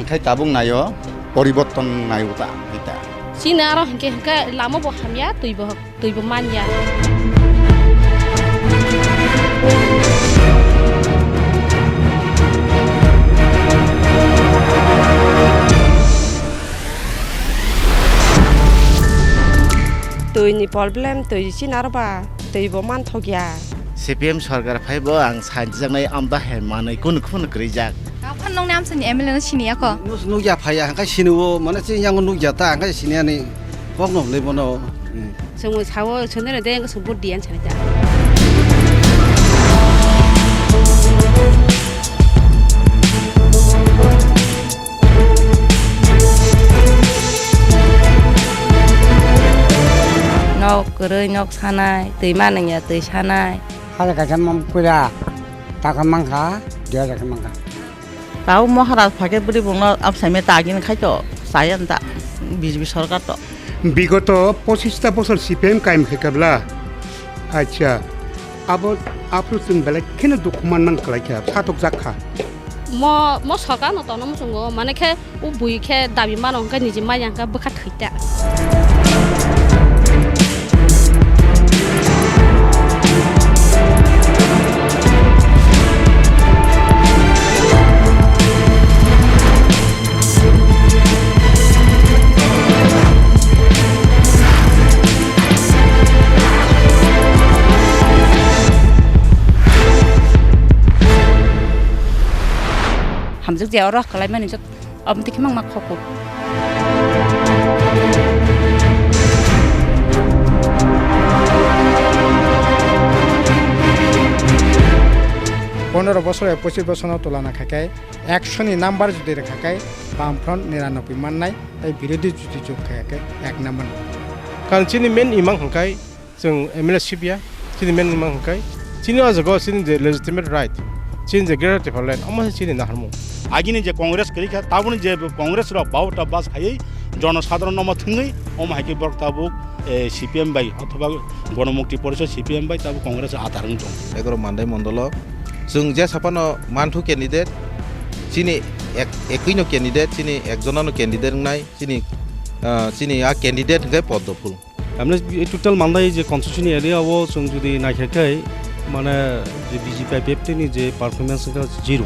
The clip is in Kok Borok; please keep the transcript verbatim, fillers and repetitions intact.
Khai tabuk naio, poriborton naio ta, ita. Chini aro hinkhe hinkhe lama bo hamya, twi bo, twi bo manya. Twi ni problem, twi chini aro ba, twi bo manthokya. C P M sorkar phaibo ang sanjaknai amda hai manwi kunu kunu kwrwijak. Ang phan nongni amsani M L A no siniya kho. Nus nukya phaiya, hangkai siniwo, mane chini yango nukya ta, hangkai siniyani kokno hwnwi bono. Hmm. Chwngno sao, chwngno de, chwng vote diyan sanai ta. Nok kwrwi nok sanai, twi manwngya twi sanai. Hala kaisa mam puila taka mankha, dia taka mankha. Tao Maharaj phai khe bwrwi bongno amsaimai tagini khai to, chaya da B J P sorkar to. Bigoto pochista bosor C P M kaim khai kabla. Acha, abo aphuru chwng belai kheno dukhu manman kwlai kha, satok jak kha. Mo, mo sorkar no tono muchungo, mane khe o bui khe dabi mano hwnkhe niji maya hwnkhe bwkha thwi ta. Hamjak je oro kwlai mani jot, aboni twi khe mangma khoko. Pondro bosor bai pochis bosor no tulana khai khe, ekso ni number jodi rwkha khe, Bamfront niranoboi mannai, tei birodhi jodi jok khai khe, ek number. Karon chini main imang hwnkhe, chwng M L A sibya, chini main imang hwnkhe, chini o jaga o chini je legitimate right, chini je Greater Tipraland, omo se chini naharmung. Agini je Congress kwrwi kha, tabukni je Congress rok baota bas khaiwi jonosadharon no thwngwi, omo hai khe borok tabuk, eh, C P M bai othoba Ganamukti Porishad C P M bai tabuk Congress athar wng tong. Egaroh Mandai mondolo chwng jesa phano manthu candidate, chini ek, ekwi no candidate, chini ekjono no candidate wngnai, chini, ah, chini a candidate hwnkhe Poddo Phul. Emne total Mandai je constituency area o chwng jodi naikha khe, mane je B J P I P F T ni je performance wngkha zero.